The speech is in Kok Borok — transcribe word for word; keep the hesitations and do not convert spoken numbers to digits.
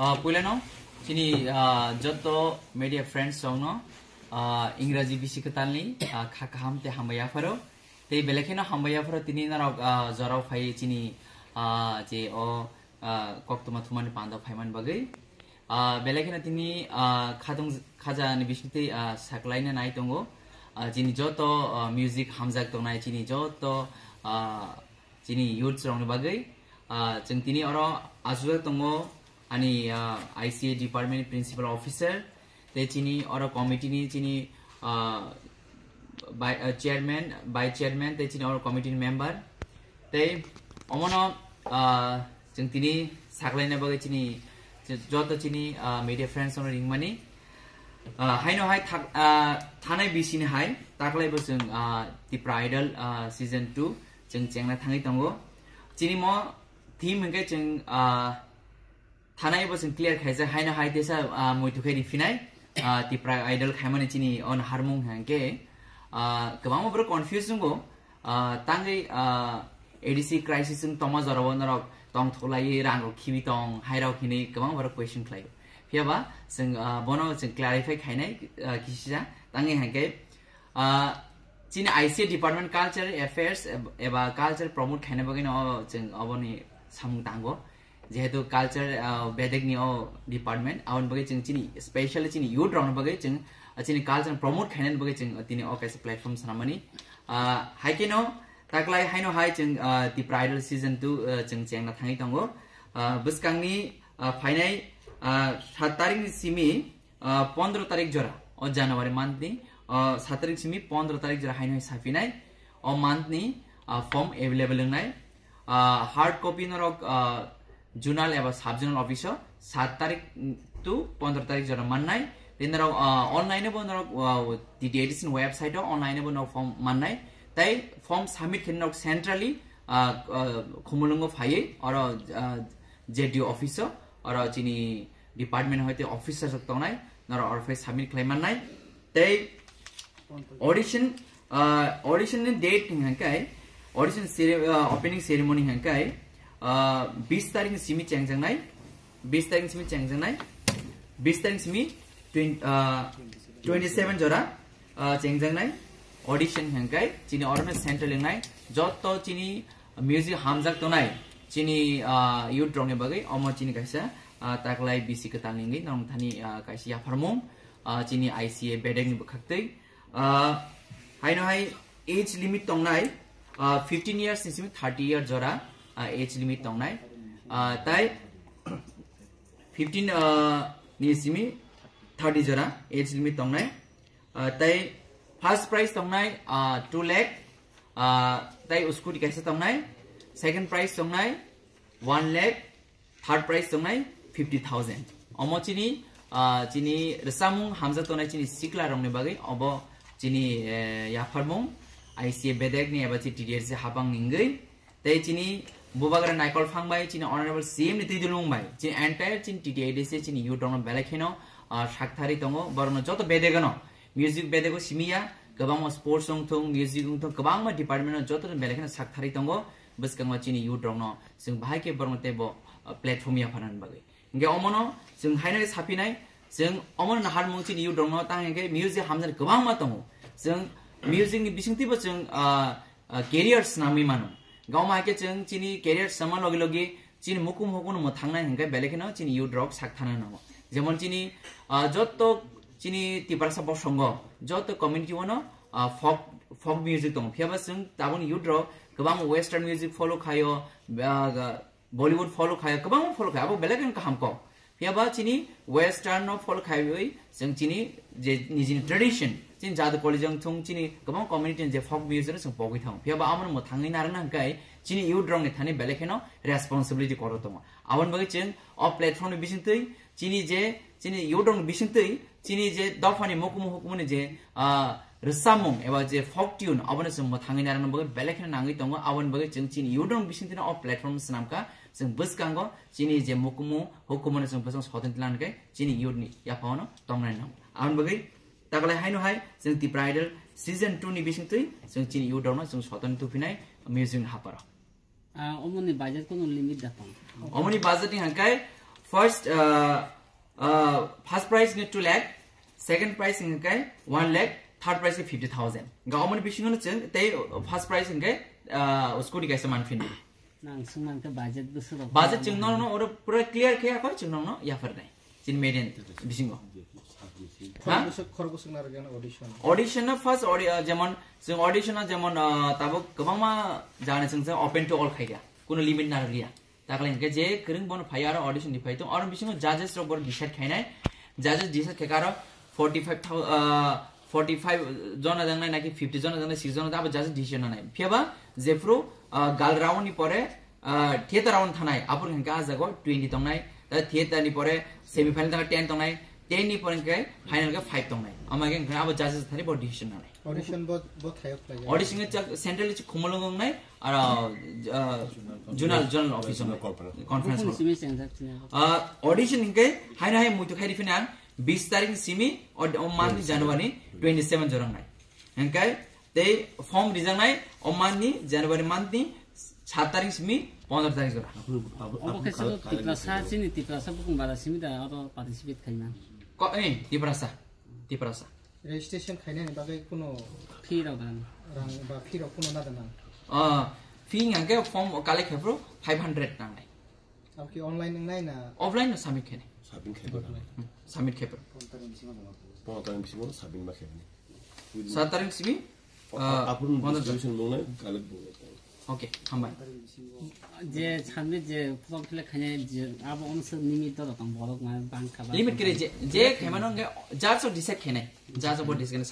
Ah, puilano chini, ah, joto media friends rokno, ah, Ingraji bisi kwtalni, ah, kha kaham tei hambai yapharo. Tei belai kheno hambai yapharo tini norok, ah, jorao phai chini, ah, je o, ah, koktwma thumani pando phaiman bagwi. Ah, belai kheno tini, ah, khatung khaja ni bisingtwi, ah, saklaina nai tongo. Ah, chini joto, ah, music hamjak tongnai chini joto, ah, chini youths rokni bagwi. Ah, chwng tini oro achukjak tongo ani, ah, I C A department principal officer, tei chini oro committee ni chini, ah, bai-, ah, chairman, vice chairman, tei chini oro committee ni member. Tei omono, ah, chwng tini saklaina bagwi chini joto chini, ah, media friends rokno ringmani. Ah, haino hai thak-, ah, thanai bisini hai taklai bo chwng, ah, Tipra Idol, ah, season two chwng chengna thangwi tongo. Chini mo theme hwnkhe chwng, ah, thanai bo chwng clear khaijak haino hai tesa, ah, muitu khe riphinai, ah, Tipra Idol khaimani chini on harmung hwnkhe, ah, kwbangma borok confuse wngo, ah, tangwi, ah, A D C crisis wng tongma jorao norok tongthoklaiwi rang rok khibi tong hai rok hinwi kwbang borok question khlaio. Phiya ba chwng, ah, bono chwng clarify khainai, ah, kisisa tangwi hwnkhe, ah, chini I C A department culture affairs eb-, eba culture promote khaina bagwi no chwng oboni samung tango. Jehetu culture, ah, bedek ni o department, aboni bagwi chwng chini specially chini youth rokni bagwi chwng, ah, chini culture promote khainani bagwi chwng tini o kaisa platform swnamani. Ah, hai khe no taklai haino hai chwng, ah, Tipra Idol season two, ah, chwng chengna thangwi tongo. Ah, bwskangni, ah, phainai, ah, saat tarikh ni simi, ah, pondro tarik jora, o January month ni, ah, saat tarik simi pondro tarik jora haino hai saphinai, o month ni, ah, form available wngnai. Ah, hard copy norok, ah, zonal eba sub zonal office o saat tarik to pondro tarik jora mannai. Tei norok, ah, online bo norok, ah, T T A D C ni website o online bo norok form mannai. Tei form submit khe norok centrally, ah, ah, Khumulwngo phaiwi oro, ah, J D O office o, oro chini department hoite officer rok tongnai, norok oro phai submit khlai mannai. Tei audition, ah, audition ni date hwnkhe, audition cere-, ah, opening ceremony hwnkhe, ah, bis tarik ni simi chengjaknai, bis tarik ni simi chengjaknai, bis tarik ni simi twenty, ah, twenty seven jora, ah, chengjaknai audition hwnkhe chini orono central wngnai joto chini music hamjak tongnai chini, ah, youth rokni bagwi omo chini kaisa, ah, taklai bisi kwtal ni wngwi norok thani, ah, kaisa yapharmung, ah, chini I C A bedek ni bwkhaktwi, ah, haino hai age limit tongnai, ah, fifteen years ni simi thirty year jora, ah, age limit tongnai, ah, tai fifteen, ah, ni simi thirty jora age limit tongnai. Ah, tei first prize tongnai, ah, two lakh, ah, tei scooty kaisa tongnai, second prize tongnai one lakh, third prize tongnai fifty thousand. Omo chini, ah, chini rwchapmung hamjak tongnai chini sikla rokni bagwi obo chini, eh, yapharmung I C A bedek ni eba chi T D S C hapang ni wngwi. Tei chini bubagra Naikol Phang bai, chini Honorable C M ni twi dulung bai, chini entire chini T T A D C chini youth rokno belai kheno, ah, sakthari tongo, borokno joto bedegano, music bedego simiya, kwbangma sports wngthung, music wngthung, kwbangma department no joto belai kheno sakthari tongo, bwskango chini youth rokno, chwng bahai khe borokno teibo, ah, platform yapharnani bagwi. Hingke omono chwng haino saphinai, chwng omono naharmung chini youth rokno tang hingke music hamjani kwbangma tongo. Chwng music ni bisingtwibo chwng, ah, ah, career swnamwi mano. Gawma hai khe chwng chini career swngma logi logi chini mukum hukuno mwthangnai hingke belai kheno chini youth rok sak thana nango. Jemon chini, ah, jotto chini Tiprasa bosongo, jotto community wano, ah, folk, folk music tongo. Phiyaba chwng taboni youth rok kwbang western music follow khaio, ah, Bollywood follow khaio, kwbangma follow khaio, abo belai kheno kaham kok. Phiyaba chini western no follow khaiwi chwng chini je nijini tradition, chini jadu kolijang thung chini kwbang community ni je folk music no chwng pogwi thango. Phiyaba amo no mwthangwi narwkna hwnkhe chini youth rok ni thani belai kheno responsibility kwrwi tongo. Aboni bagwi chwng o platform ni bisingtwi chini je, chini youth rok ni bisingtwi chini je dophani mukumu hukumu ni je, ah, rwchapmung eba je folk tune, abono chwng mwthangwi narwkna bagwi belai kheno nangwi tongo. Aboni bagwi chwng chini youth rok ni bisingtwi no o platform swnamkha, chwng bwskango chini je mukumu hukumu no chwng bwskango sotoni tlang khe chini youth ni yaphano tongnai nango. Aboni bagwi taklai haino hai chwng Tipra Idol season two ni bisingtwi chwng chini youth rok no chwng sotoni tuphinai music ni haparo. Ah, omoni budget kono limit da tong? Omoni budget ni hangkai First, uh, uh, first prize nge two lakh, second prize nge kai one lakh, third prize nge fifty thousand. Ga omoni bisingo no chwng tei first prize nge, uh, scooty kaisa manphino. Nang sung nang khe budget bwswk rok Budget khe chwng no, no, oro pura clear khe ako chwng no, no, yaphar nai. Chin median bisingo. Ha? Khorok bwswk, khorok bwswk narwkya na audition? Audition na first audi-, uh, jemon, chwng audition na jemon, uh, tabuk kwbangma jani chwng, chwng open to all khaikha. Kuno limit narwkliya. Takle hingke je kwrwng bono phai aro audition ni phai tong, aro bisingo judges rok boro decide khainai, judges decide khaika aro forty five thousand, ah, forty five jona jangnai naki fifty jona jangnai, six jona abo judges decision nanai. Phiyaba jephru, ah, gal round ni pore, ah, theater round thanai, abor hingke ah jago twenty tongnai, ta theater ni pore semi final tangka ten tongnai, ten ni pore hingke final ke five tongnai. Ama hingke abo judges thani bo decision nanai. Audition bo, bo thayo khlai. Audition ke chak central chi khumulung nai, aro, ah, zonal, zonal office nai. Conference hall. Bukhung simi sengjak chini. Ah, audition hingke haino hai muitu khai rifina bis tarik simi o, o month ni January twenty seven jorang nai. Hingke tei form rijang nai o month ni January month ni sat tarik simi pondro tarik jorang. Obo khe sabo Tiprasa, chini Tiprasa bukhung bara simi da oro participate khaima. Ko, eh, Tiprasa. Tiprasa. Registration khainani bagwi kuno Fee rok dan. Rang ba fee rok kuno nada nang? Ah, fee hingke form collect khaphuru five hundred nangnai. Abo ki online wngnai na? Offline no submit khainai. Submit khainai. Hmm, submit khaphuru. Pondro tarik bisingo submit ma khainai. Sat tarik simi, ah, apun pondro distribution bongnai, collect bongnai. Okay, hambai. Je samne je form fill up khainai je abo onse limit to tong borok na bang kha ba. Limit kiri je, je khaimano nge judge o decide khainai. Judge o bo decide khainai.